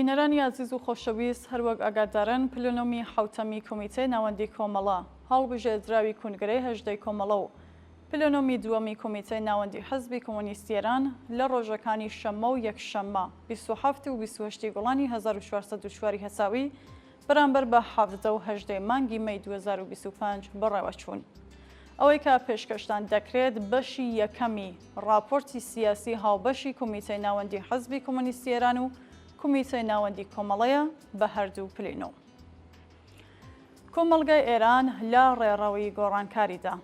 بینەرانی ئازیز و خۆشەویست هەروەک ئاگادارن پلنۆمی حەوتەمی کۆمیتەی ناوەندی کۆمەڵە هەڵبژێردراوی کونگرەی هەژدەی کۆمەڵە و پلنۆمی دووەمی کۆمیتەی ناوەندی حزبی کۆمۆنیستی ئێران لە ڕۆژەکانی شەممە و یەکشەممە 27 و 28 گوڵانی 1404 هەتاوی بەرامبەر بە 17 و 18 مانگی مەی 2025 بەڕێوەچوون. ئەوەی کە پێشکەشتان دەکرێت بەشی یەکەمی ڕاپۆرتی سیاسی هاوبەشی کومیتەی ناوەندی حزبی کۆمۆنیستی ئێران و کومیتەی ناوەندی کۆمەڵەیە بە هەردوو پلینۆم. کۆمەڵگای ئێران لە ڕێڕەوی گۆڕانکاریدا.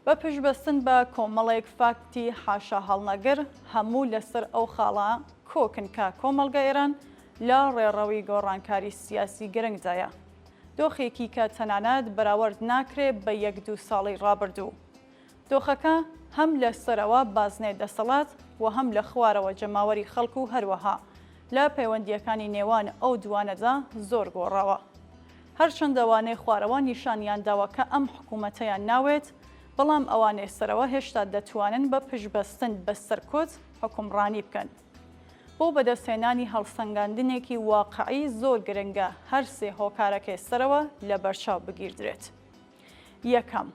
بە پشتبەستن بە کۆمەڵێک فاکتی حاشاهەڵنەگر هەموو لەسەر ئەو خاڵە کۆکن کە کۆمەڵگای ئێران لە ڕێڕەوی گۆڕانکاری سیاسی گرنگدایە. دۆخێکی کە تەنانەت بەراوەرد ناکرێ بە یەک دوو ساڵی ڕابردوو. دۆخەکە هەم لە سەرەوە بازنەی دەسەڵات و هەم لە خوارەوە جەماوەری خەڵک و هەروەها لە پەیوەندییەکانی نێوان ئەو دووانەدا زۆر گۆڕاوە. هەرچەندە ئەوانەی خوارەوە نیشانیان داوە کە ئەم حکوومەتەیان ناوێت، بەڵام ئەوانەی سەرەوە هێشتا دەتوانن بە پشتبەستن بە سەرکوت حوکمڕانی بکەن. بۆ بەدەستهێنانی هەڵسەنگاندنێکی واقعی زۆر گرنگە هەر سێ هۆکارەکەی سەرەوە لەبەرچاو بگیردرێت. یەکەم،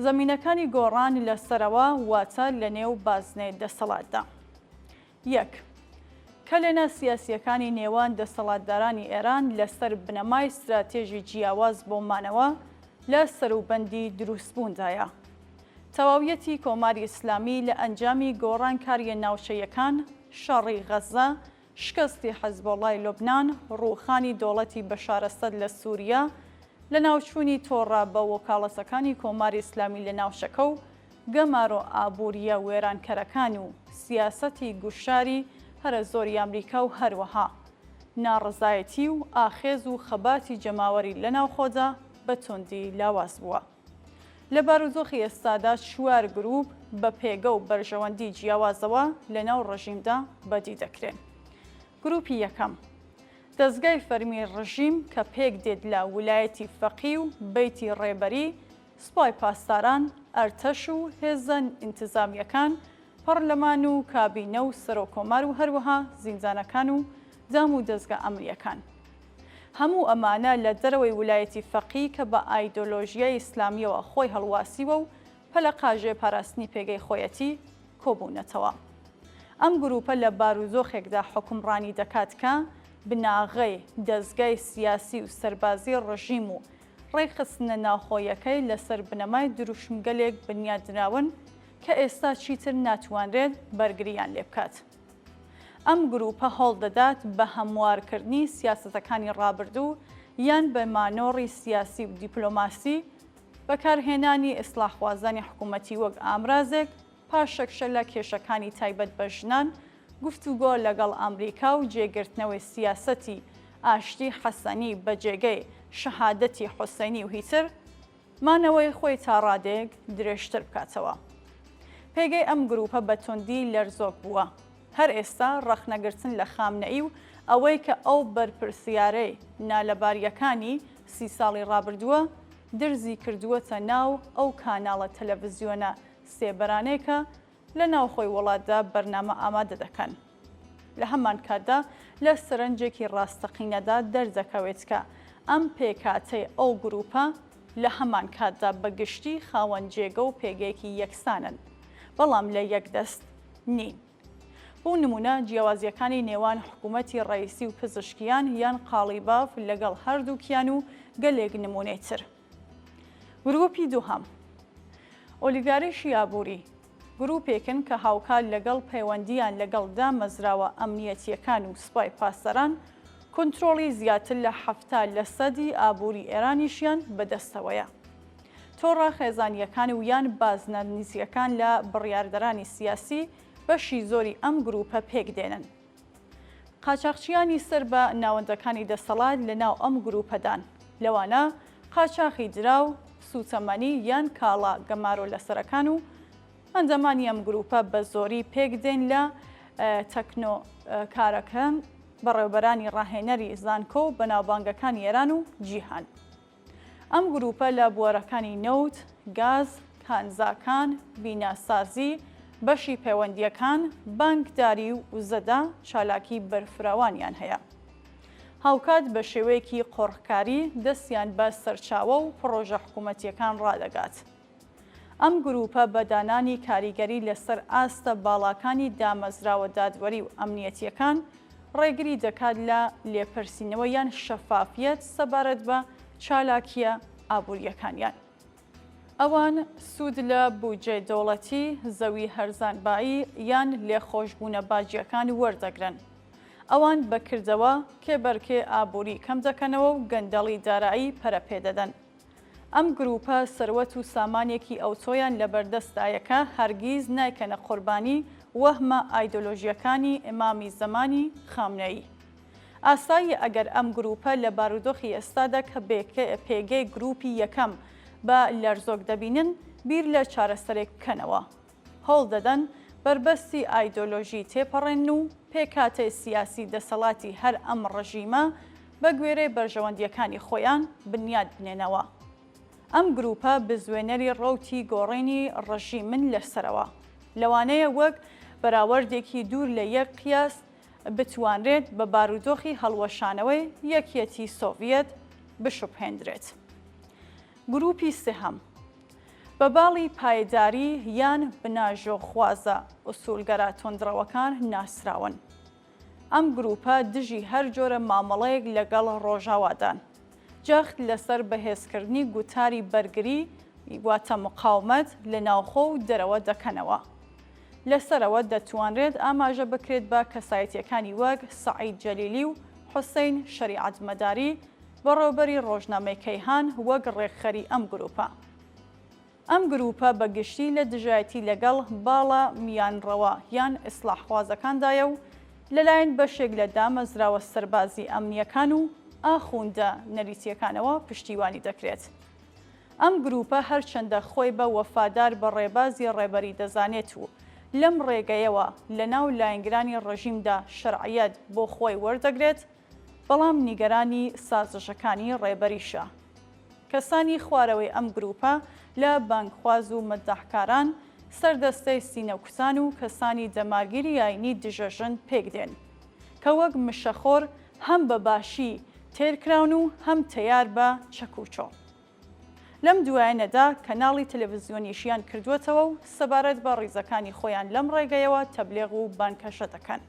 زەمینەکانی گۆڕان لە سەرەوە واتە لەنێو بازنەی دەسەڵاتدا. یەک، کەلێنە سیاسییەکانی نێوان دەسەڵاتدارانی ئێران لەسەر بنەمای ستراتێژی جیاواز بۆ مانەوە لە سەروبەندی دروستبووندایە. تەواویەتی کۆماری ئیسلامی لە ئەنجامی گۆڕانکارییە ناوچەییەکان، شەڕی غەززە، شکستی حزبوڵای لوبنان، ڕووخانی دۆڵەتی بەشار ئەسەد لە سووریە، لەناوچوونی تۆڕە بە وەکاڵەتەکانی کۆماری ئیسلامی لە ناوچەکە و گەمارۆ ئابوورییە وێرانکەرەکان و سیاسەتی گوشاری هەرە زۆری ئامریکا و هەروەها ناڕەزایەتی و ئاخێز و خەباتی جەماوەری لە ناوخۆدا بە توندی لاواز بووە. لە بارودۆخی ئێستادا چوار گرووپ بە پێگە و بەرژەوەندی جیاوازەوە لە ناو ڕژیمدا بەدی دەکرێن. گرووپی یەکەم، دەزگای فەرمی ڕژیم کە پێک دێت لە ولایەتی فەقی و بەیتی ڕێبەری، سوپای پاسداران، ئەرتەش و هێزە ئینتزامییەکان، پەڕلەمان و کابینە و سەرۆککۆمار و هەروەها زیندانەکان و دام و دەزگا ئەمنییەکان. هەموو ئەمانە لە دەرەوەی ولایەتی فەقی کە بە ئایدۆلۆژیای ئیسلامییەوە خۆی هەڵواسیوە و پەلەقاژێ پاراستنی پێگەی خۆیەتی، کۆبوونەتەوە. ئەم گرووپە لە بارودۆخێکدا حوکمڕانی دەکات کە بناغەی دەزگای سیاسی و سەربازی ڕژیم و ڕێکخستنە ناوخۆیەکەی لەسەر بنەمای دروشمگەلێک بنیاتنراون کە ئێستا چیتر ناتوانرێت بەرگرییان لێبکات. ئەم گرووپە هەوڵدەدات بە هەموارکردنی سیاسەتەکانی ڕابردوو یان بە مانۆڕی سیاسی و دیپلۆماسی، بەکارهێنانی ئیسڵاحخوازانی حکوومەتی وەک ئامرازێک، پاشەکشە لە کێشەکانی تایبەت بە ژنان، گفتوگۆ لەگەڵ ئەمریکا و جێگرتنەوەی سیاسەتی ئاشتی حەسەنی بە جێگەی شەهادەتی حوسەینی و هیتر، مانەوەی خۆی تا ڕادەیەک درێژتر بکاتەوە. پێگەی ئەم گرووپە بە توندی لەرزۆک بووە. هەر ئێستا ڕەخنەگرتن لە خامنەئی و ئەوەی کە ئەو بەرپرسیارەی نالەبارییەکانی سی ساڵی ڕابردووە، درزی کردووەتە ناو ئەو کاناڵە تەلەڤزیۆنە سێبەرانەی کە لە ناوخۆی وڵاتدا بەرنامە ئامادە دەکەن. لە هەمان کاتدا لە سەرنجێکی ڕاستەقینەدا دەردەکەوێت کە ئەم پێکهاتەی ئەو گرووپە لە هەمان کاتدا بە گشتی خاوەن جێگە و پێگەیەکی یەکسانن، بەڵام لە یەک دەست نین. بۆ نموونە جیاوازییەکانی نێوان حکوومەتی ڕەئیسی و پزشکیان یان قاڵیباف لەگەڵ هەردووکیان و گەلێک نموونەی تر. گرووپی دووهەم، ئۆلیگاریشی ئابووری، گرووپێکن کە هاوکات لەگەڵ پەیوەندییان لەگەڵ دامەزراوە ئەمنییەتییەکان و سوپای پاسداران، کونترۆڵی زیاتر لە 70 لەسەدی ئابووری ئێرانیشیان بەدەستەوەیە. تۆڕە خێزانییەکان و یان بازنە نزیکەکان لە بڕیاردەرانی سیاسی بەشی زۆری ئەم گرووپە پێکدێنن. قاچاخچیانی سەر بە ناوەندەکانی دەسەڵات لە ناو ئەم گرووپەدان، لەوانە قاچاخی دراو، سووتەمەنی یان کاڵا گەمارۆ لەسەرەکان و ئەندامانی ئەم گرووپە بە زۆری پێک دێن لە تەکنۆکارەکان، بەڕێوبەرانی ڕاهێنەری زانکۆ و بەناوبانگەکانی ئێران و جیهان. ئەم گرووپە لە بوارەکانی نەوت، گاز، کانزاکان، بیناسازی، بەشی پەیوەندییەکان، بانکداری و وزەدا چالاکی بەرفراوانیان هەیە. هاوکات بە شێوەیەکی قۆرخکاری دەستیان بە سەرچاوە و پڕۆژە حکوومەتییەکان ڕادەگات. ئەم گرووپە بە دانانی کاریگەری لەسەر ئاستە باڵاکانی دامەزراوە دادوەری و ئەمنیەتییەکان، ڕێگری دەکات لە لێپرسینەوە یان شەفافیەت سەبارەت بە چالاکییە ئابوورییەکانیان. ئەوان سوود لە بودجەی دەوڵەتی، زەوی هەرزانبایی یان لێخۆشبوونە باجییەکان وەردەگرن. ئەوان بە کردەوە کێبەرکێ ئابووری کەم دەکەنەوە و گەندەڵی دارایی پەرە پێدەدەن. ئەم گرووپە سەروەت و سامانێکی ئەوتۆیان لەبەردەستدایە کە هەرگیز نایکەنە قوربانی وەهمە ئایدۆلۆژییەکانی ئیمامی زەمانی خامنەیی. ئاساییە ئەگەر ئەم گرووپە لە بارودۆخی ئێستادا کە پێگەی گرووپی یەکەم بە لەرزۆک دەبینن، بیر لە چارەسەرێک بکەنەوە. هەوڵ دەدەن بەربەستی ئایدۆلۆژی تێپەڕێنن و پێکهاتەی سیاسی دەسەڵاتی هەر ئەم ڕژیمە بە گوێرەی بەرژەوەندییەکانی خۆیان بنیات بنێنەوە. ئەم گرووپە بزوێنەری ڕەوتی گۆڕینی ڕژیمن لە سەرەوە. لەوانەیە وەک بەراوەردێکی دوور لە یەک قیاس بتوانرێت بە بارودۆخی هەڵوەشانەوەی یەکیەتی سۆڤیەت بشوبهێندرێت. گرووپی سێهەم، بە باڵی پایداری یان بناژۆخوازە ئوسوڵگەرا توندڕەوەکان ناسراون. ئەم گرووپە دژی هەر جۆرە مامەڵەیەک لەگەڵ ڕۆژاوادان. جەخت لەسەر بەهێزکردنی گوتاری بەرگری واتە مقاومەت لە ناوخۆ و دەرەوە دەکەنەوە. لە سەرەوە دەتوانرێت ئاماژە بکرێت بە کەسایەتییەکانی وەک سەعید جەلیلی و حوسەین شەریعەتمەداری، بەڕێوەبەری ڕۆژنامەی کەیهان وەک ڕێکخەری ئەم گرووپە. ئەم گرووپە بە گشتی لە دژایەتی لەگەڵ باڵە میانڕەوە یان ئیسڵاحخوازەکاندایە و لەلایەن بەشێک لە دامەزراوە سەربازی ئەمنییەکان و ئاخوندە نەریتییەکانەوە پشتیوانی دەکرێت. ئەم گرووپە هەرچەندە خۆی بە وەفادار بە ڕێبازی ڕێبەری دەزانێت و لەم ڕێگەیەوە لەناو لایەنگرانی ڕژیمدا شەرعیەت بۆ خۆی وەردەگرێت، بەڵام نیگەرانی سازشەکانی ڕێبەریشە. کەسانی خوارەوەی ئەم گرووپە لە بانگخواز و مەداحکاران، سەردەستەی سینەکوتان و کەسانی دەمارگیری ئایینی دژە ژن پێک دێن کە وەک مشەخۆر هەم بە باشی تێر کراون و هەم تەیار بە چەک و چۆڵ. لەم دوایەنەدا کەناڵی تەلەڤزیۆنیشیان کردووەتەوە و سەبارەت بە ڕیزەکانی خۆیان لەم ڕێگەیەوە تەبلێغ و بانگهەشە دەکەن.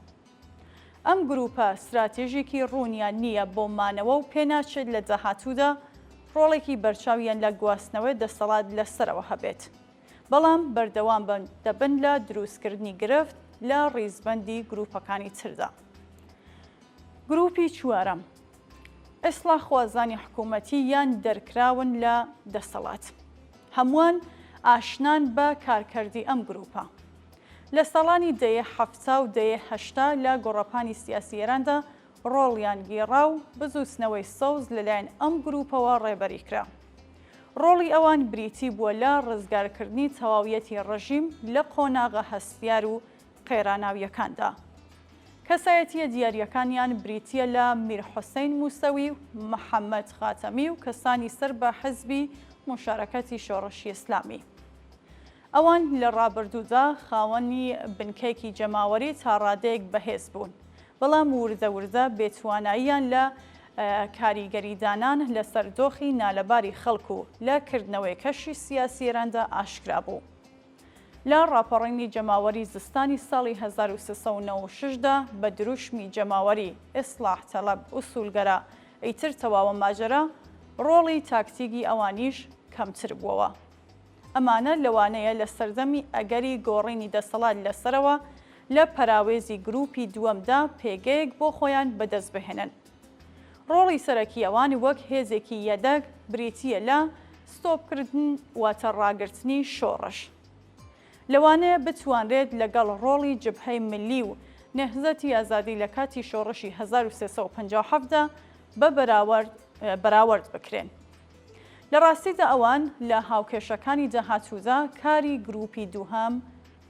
ئەم گرووپە ستراتێژێکی ڕوونیان نییە بۆ مانەوە و پێناچێت لە داهاتوودا ڕۆڵێکی بەرچاویان لە گواستنەوەی دەسەڵات لە سەرەوە هەبێت. بەڵام بەردەوام دەبن لە دروستکردنی گرفت لە ڕیزبەندی گرووپەکانی تردا. گرووپی چوارەم، ئیسڵاحخوازانی حکوومەتی یان دەرکراون لە دەسەڵات. هەمووان ئاشنان بە کارکردی ئەم گرووپە. لە ساڵانی دەیەی 70 و دەیەی 80 لە گۆڕەپانی سیاسی ئێراندا ڕۆڵیان گێڕا و بزووتنەوەی سەوز لەلایەن ئەم گرووپەوە ڕێبەری کرا. ڕۆڵی ئەوان بریتی بووە لە ڕزگارکردنی تەواویەتی ڕژیم لە قۆناغە هەستیار و قەیراناوییەکاندا. کەسایەتییە دیارییەکانیان بریتییە لە میر حوسەین موسەوی و محەمەد خاتەمی و کەسانی سەر بە حزبی موشارەکەتی شۆڕشی ئیسلامی. ئەوان لە ڕابردوودا خاوەنی بنکەیەکی جەماوەری تا ڕادەیەک بەهێز بوون، بەڵام وردە وردە بێتواناییان لە کاریگەریدانان لەسەر دۆخی نالەباری خەڵک و لە کردنەوەی کەشی سیاسی ئێراندا ئاشکرا بوو. لە ڕاپەڕینی جەماوەری زستانی ساڵی 1396 دا بە دروشمی جەماوەری، اصلاح طلب، اصولگرا، ئیتر تەواوە ماجەرا، ڕۆڵی تاکتیکی ئەوانیش کەمتر بووەوە. ئەمانە لەوانەیە لە سەردەمی ئەگەری گۆڕینی دەسەڵات لە سەرەوە لە پەراوێزی گرووپی دووەمدا پێگەیەک بۆ خۆیان بەدەست بهێنن. ڕۆڵی سەرەکی ئەوان وەک هێزێکی یەدەگ بریتییە لە ستۆپکردن واتە ڕاگرتنی شۆڕش. لەوانەیە بتوانرێت لەگەڵ ڕۆڵی جبهەی ملی و نهزەتی ئازادی لە کاتی شۆڕشی 1357 دا بە بەراوەرد بکرێن. لە ڕاستیدا ئەوان لە هاوکێشەکانی داهاتوودا کاری گرووپی دووهەم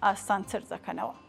ئاسانتر دەکەنەوە.